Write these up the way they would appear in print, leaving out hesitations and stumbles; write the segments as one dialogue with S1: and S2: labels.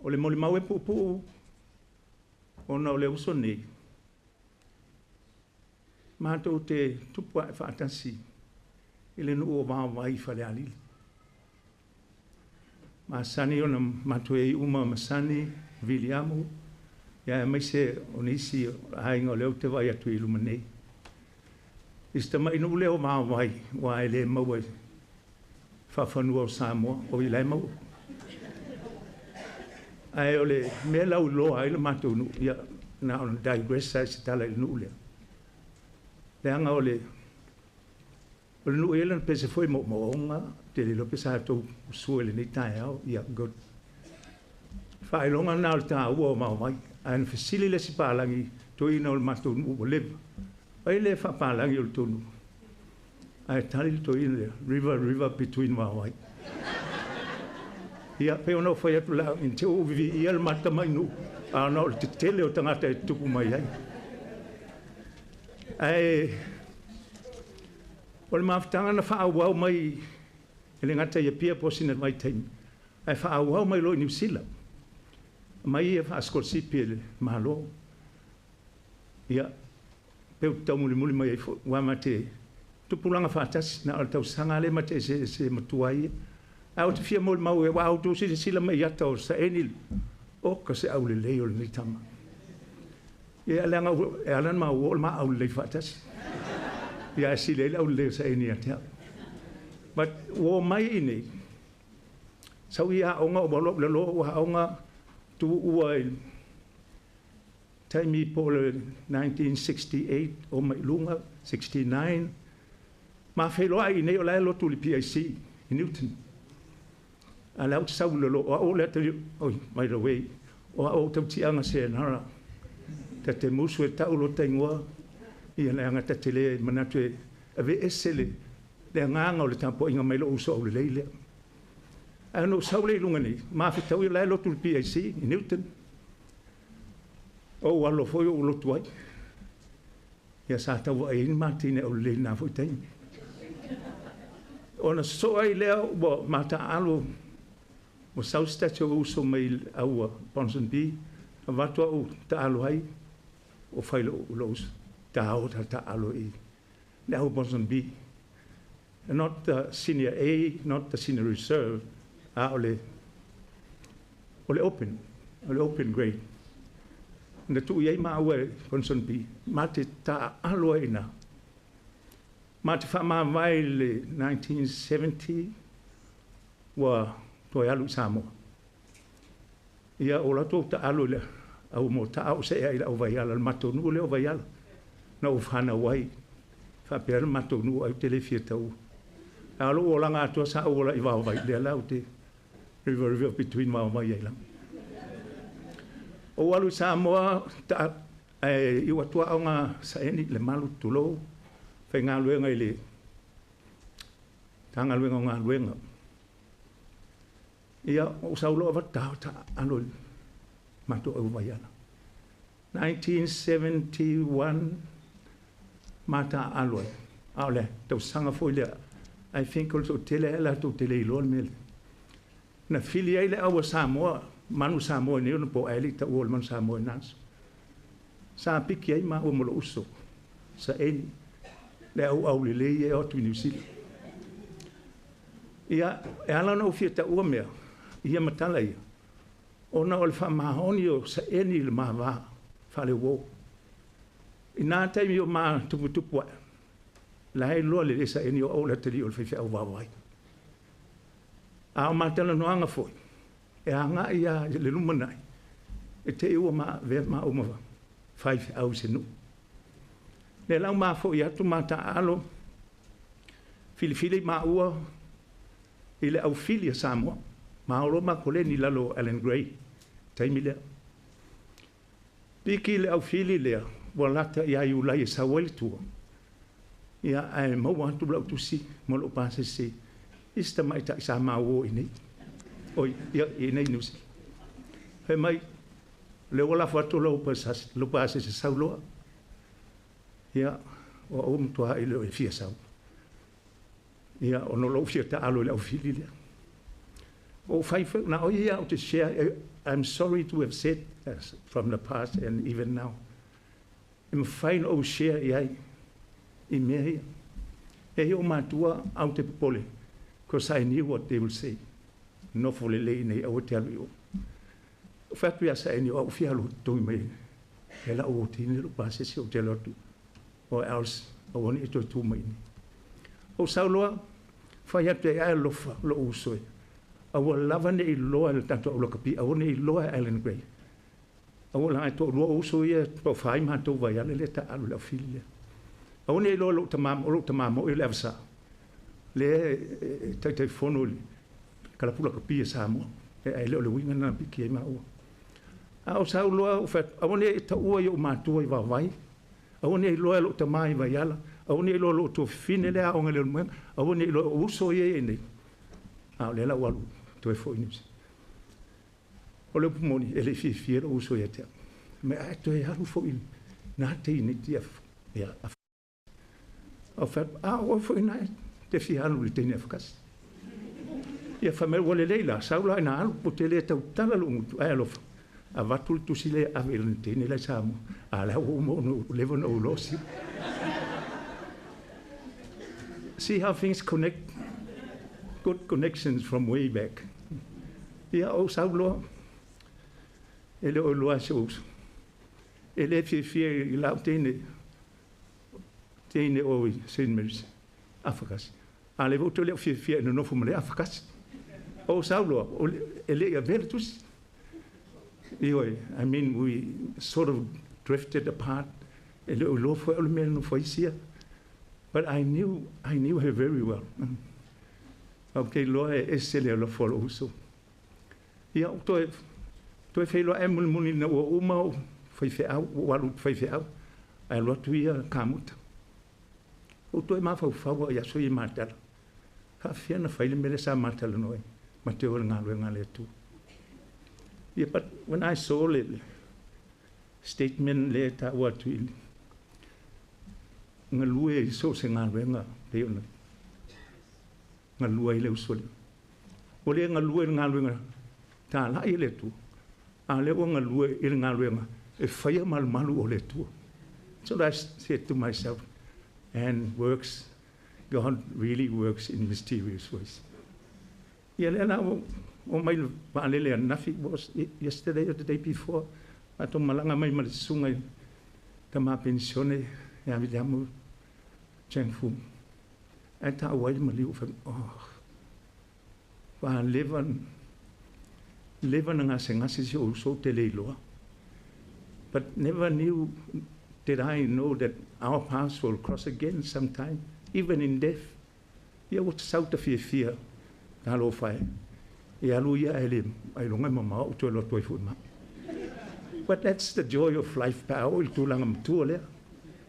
S1: O le molimau e puupuu ona o le uso nei, matou te tupu ae faatasi i le nuu o Vaovai i Falealili. Masani ona matou i ai uma, Masani, Viliamu, ia aemaise o nisi o aiga o lea ou te vaai atu i luma nei. I si tamainuu lea o Vaovai, aua e le maua i faafanua o Samoa, o i la e maua. Ae o le mea lauiloa ai le matou nuu, ia na ona digress lava i se tala i le nuu lea. Leaga o le nuu e i ai lana pese foi moomooga, ou te le iloa pe sa outou usua i lenei taeao, ia good. Faailoga lena o le taua o Vaovai. Ae na fesili le isi palagi toeaina o le matou nuu ua leva, o ai le faapalagi o le tou nuu? Ae tali le toeaina lea, "River, river between Vaovai." Ia, pei ona ou fai atu la, in te ua viviia le matou tamai nuu, a ona o le tetele o tagata e tutupu mai ai. Ae o le mafutaga na faaauau mai e le gata i Apia po o sina vaitaimi, ae faaauau mai loa i Niu Sila, mai ia faasikolasipi e le Malo. Ia, pe ou te taumulimuli mai ai foi, aua ma te tupulaga faatasi, na o le tausaga lea ma te eseese matua ai ia. Ae ou te fia molimau, aua outou silasila mai i ata o Saeni, oka se aulelei o lenei tama. Ia, leaga e ala ona maua o le ma aulelei faatasi. Ia, ae sili ai le aulelei o Saeni ia te au. But ua o mai i nei, sau i aoga, ou alu au i lalo, ou aoga tuua i taimi po o le 1968, o mai luga, 69, ma feiloai i nei o la e lotu i le PIC i Newton. A o le au te sau i lalo, o au o le atalii, oi, by the way, o au o tautiaga Senara, ta te musu e tau lo taingoa, ia leaga ta te le manatu e aveese le agaga o le tapuaiga mai lou uso aulelei lea. Ae ona ou sau lea i luga nei, mafetau o la e lotu i le PIC i Newton. O ou alo foi ou lotu ai. Ia sa tau vaai ai ni matine aulelei i lena foi taimi. Ona sosoo ai lea ua mataaalo ua sau se tasi o uso mai le aua Ponsonby, avatu au taalo ai, o fai lou uso, ta o ta taalo i le au Ponsonby. Not the senior A, not the senior reserve, a o le open, o le open grade. Na tuu i ai maua e Ponsonby, ma te taaalo ai ina. Ma te faamavae i le 1970, ua toe alu i Samoa. Ia, o latou taalo i le au motaa o see ai le au Vaiala, le matou nuu lea o Vaiala. Na ou fanau ai, faapea le matou nuu ai ou te le fia taua. A o lou olaga atoa sa ou ola i Vaovai, lea la ou te river, river between Vaovai ai la. Ou alu i Samoa, ae iu atu aoga Saeni, le malu tulou, faigaluega i le Matagaluega o Galuega. Ia, ou sau loa avatu ta taalo i le matou au Vaiala. 1971 ma taaalo ai. A o le tausaga foi lea, I think o le toatele ae latou te le iloa le mea lea. Na fili ai le aua Samoa, manu Samoa nei ona po ae le i taua o le manu Samoa i na aso. Sa piki ai maua ma lou uso, Saeni, le au aulelei e o atu i Niu Sila. Ia, e ala ona ou fia taua mea, ia matala ia, ona o le faamaoni o Saeni i le mava faaleuo. I nā taimi o ma tuputupu ae, la e iloa lelei Saeni o au o le atalii o le faifeau vaovai. A o matalanoaga foi, e agai lava i le lumanai, e te i ua avea maua ma faifeau i se nuu. Lea la ua mafoi atu ma taaalo, filifili maua i le aufili a Samoa. Maolo ma koleni i lalo o Alan Gray, taimi lea. Piki le aufili lea, ua lata ia Iulai e sau ai le tua, ia ae maua atu lau tusi ma lou pasese i se tamaitai sa maua i nei. Oi, ia, i nei Niu Sila. Fai mai, lea ua lafo atu lau pasese sau loa. Ia, o au matua i le o e fia sau. Ia, ona o lou fia taalo i le aufili lea. O fai na o ia ou te share, I'm sorry to have said from the past and even now. E mafai ona ou share i ai i mea ia. E i o matua au te popole, because I knew what they will say. Nofo lelei nei, aua te alu i o. O whatu ia sa eni o au fia alu totogi mai. E la o tini lo pasese o te alu atu. Or else, aua ne i toe tu mai ni. O sauloa, fai atu e ai alofa lo uso e. Aua lava ne i loa le tatou au lakapi, aua ne i loa e Alan Gray. Aua la ai to lua uso ia, to whai mātou vai ale le ta alu le au fili lea. Aua ne i loa lou tamā mo i le avasa. Le taitai fono i kalapu lakapi e Samoa. E ai le o le uiga na piki ai maua. A o sauloa, aua ne i taua i o mātua i vavai. Aua ne i loa lou tamā i Vaiala. Aua ne i loa lou tuafafine lea aoga i Leulumoega. Aua ne i loa o uso ia i nei. A o lea la ua alu toe foi i Niu Sila. O le upu moni, e le i fiafia lou uso ia te au. Me ae toe alu foi nā teine ti ia o fai a o foi nā te fia alu i le teine afakasi. Ia fai mai ua lelei la, sau la ina alu, po te le tautala lou gutu, ae alofa. Avatu le tusi lea e ave i lana teine la i Samoa. A lea ua uma ona leva ona ou iloa o siu. See how things connect, good connections from way back. Ia, ou sau loa, e le o iloa e si ou uso. E le fiafia i lau teine, teine o i St. Mary's, afakasi. A le foi toe le o fiafia i nonofo ma le afakasi. Ou sau loa, e le i avea le tusi. Ioe, I mean, we sort of drifted apart. E le o iloa foi au le mea e nonofo ai sia. But I knew her very well. Ou te iloa e ese le alofa o lou uso. Ia, ou toe feiloai mulimuli ina ua uma ou faifeau, ua ou alu i faifeau, ae alu atu ia kamuta. Ou toe mafaufau au i aso ia i Matala. Faafefea ona fai le mea lea sa ma talanoa ai, ma te o i le galuega a le Atua. Ia, but when I saw le statement lea e taua atu i galue i so o se galuega pei ona galue ai le uso lea. Ua le galue i le galuega talai e le Atua, a o lea ua galue i le galuega e faia malumalu o le Atua. So I said to myself, and works, God really works in mysterious ways. Ia lea la ua oo mai le vaalele ananafi, was it yesterday or the day before, matou malaga mai ma le susuga i tama penisione ia Viliamu Cheng Fu. Ae taua ai le maliu fai, oh, ua leva, leva na gasegase si ou uso ou te le iloa. But never knew did I know that our paths will cross again sometime, even in death. Ia ua sau ta fiafia talofa e. E alu ia ae le ailoga e mamao ou toe alu atu ai foi ma au. But that's the joy of life pe a oo i le tulaga matua lea.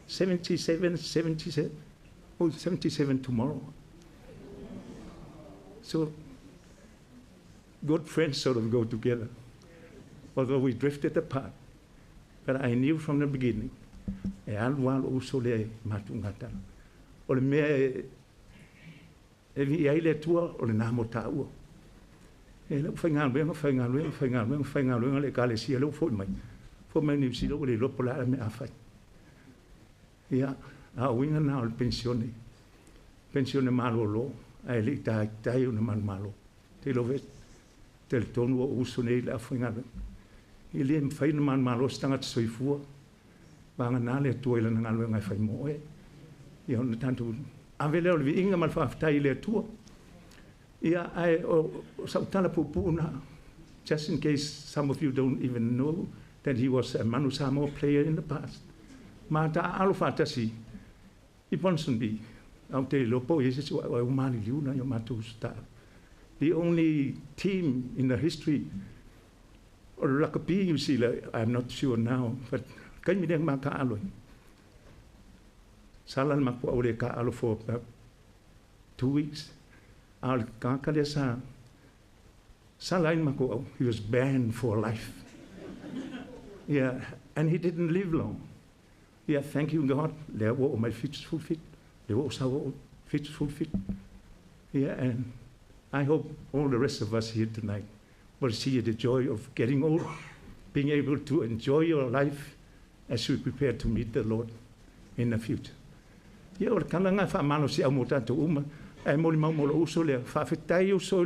S1: 77, 77, oh, 77 tomorrow. So good friends sort of go together. Although we drifted apart, but I knew from the beginning, e alu lava lou uso lea i matuugatala. O le mea e viia ai le Atua, o lena mo taua. E lau faigaluega, faigaluega, faigaluega, faigaluega le ekalesia lea ua foi mai. Foi mai Niu Sila ua le iloa po o le a le mea a fai. Ia, a o uiga na o le penisione, penisione malolo, ae le i taitai ona manumalo. Te iloa foi talitonu o ou uso nei i le aufaigaluega. E le mafai ona manumalo se tagata soifua, vagana le Atua i lana galuega e fai mo oe. Ia ona tatou ave lea o le viiga ma le faafetai i le Atua. Ia, ae o sau tala puupuu na, just in case some of you don't even know that he was a Manu Samoa player in the past. Ma taaalo faatasi i Ponsonby, ae ou te iloa po o i ai se isi ua maliliu nai o matou uso taaalo. The only team in the history o le rugby New Zealand, I'm not sure now, but taimi lea na ma taaalo ai. Sala le matou au le taaalo for about 2 weeks. A o le tagata lea sa sala ai le matou au, he was banned for life. Yeah, and he didn't live long. Yeah, thank you God, lea ua oo mai le 77, lea ua ou sau au 77. Yeah, and I hope all the rest of us here tonight will see the joy of getting old, being able to enjoy your life as we prepare to meet the Lord in the future. Ia o le tala lena faamalosiau mo tatou uma, ae molimau mo lou uso lea, faafetai uso i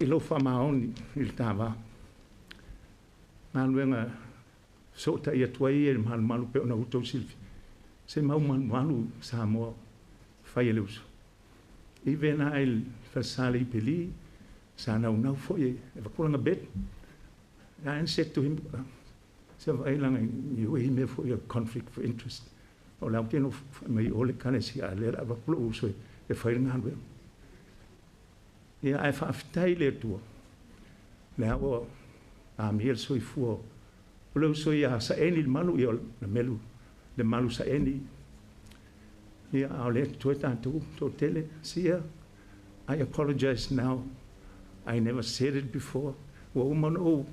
S1: lou faamaoni i le tava. Galuega fesootai atu ai e le malumalu pe ona outou silafia. Se mau malumalu Samoa fai e le uso. Even ai le falesa i Peli, sa naunau foi e vakulaga bet. I said to him, se vaai laga i ue mea foi a conflict of interest. O le au tino mai o le kanesi a le avatu lou uso e fai le galuega. Ia ae faafetai le Atua. Lea ua amia le soifua o le uso ia saeni le malu ia o le melu le malu saeni. Ia a o le totoe tatou toatele. Sia, I apologize now. I never said it before. Ua uma ona ou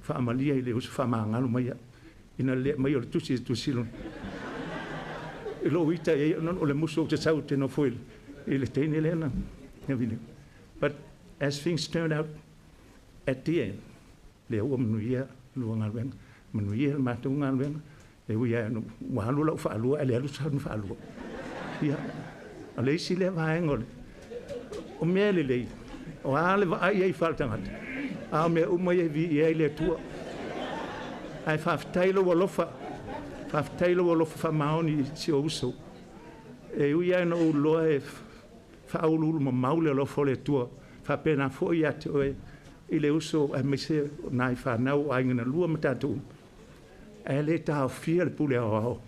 S1: faamalia i le uso faamagalo mai au. Ina le mai o le tusi e tusi lona. I lou ita e o le musu ou te sau te nofo i le teine lea na. But as things turned out, at the end, lea ua manuia lua galuega. Manuia le matou galuega. E ui ai ua alu lau faalua, ae le alu sa faalua. Ia, o le isi lea vaega o le o mea lelei, o a le vaai ai faaletagata, a o mea uma ia e viia ai le Atua. Ae faafetai lou alofa, faafetai lou alofa faamaoni i si ou uso. E ui ai na ou iloa e faauluulu mamau le alofa o le Atua, faapena foi ia te oe i le uso aemaise o nai fanau o aiga na lua ma tatou. Ae le taofia le pule aoao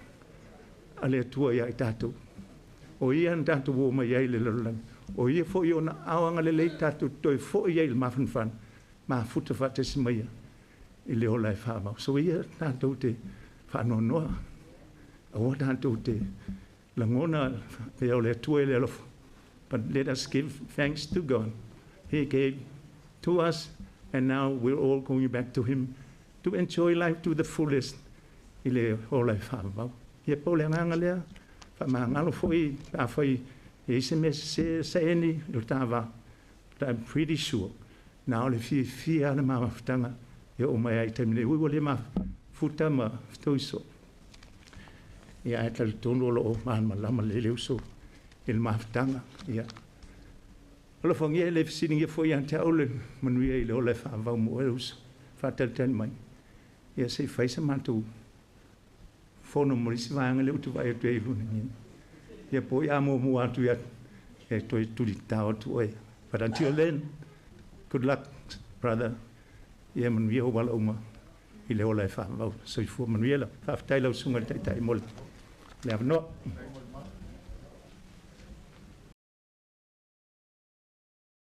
S1: a le Atua ia i tatou. O ia na tatou o mai ai i le lalolagi. O ia foi ona ao agalelei tatou toe foi ai i le mafanafana, mafuta faatasi mai ia i le ola e faavau. So ia tatou te faanoanoa, aua tatou te lagona pea o le Atua i le alofa. But let us give thanks to God. He gave to us, and now we're all going back to Him to enjoy life to the fullest i le ola e faavavau. Ia pau le agaga lea, faamagalo foi pe afai e i ai se mea sese saeni i le ta va. But I'm pretty sure na o le fiafia le mafutaga e oo mai ai i taimi nei. Ui ua le mafuta ma fetoiso. Ia ae talitonu o loo malamalama lelei le uso i le mafutaga. Ia alofagia e le fesiligia foi ia te au le manuia i le ola e faavavau mo oe uso. Faatalitali mai. Ia se i fai se matou fono mo le isi vaega lea ou te vaai atu ai i luna. Ia po i a muamua atu ia e toe tulitao atu oe. But until then, good luck, brother. Ia manuia ou ala uma i le ola e faavavau. Soifua manuia la. Faafetai lau susuga i le Taitai mo le avanoa.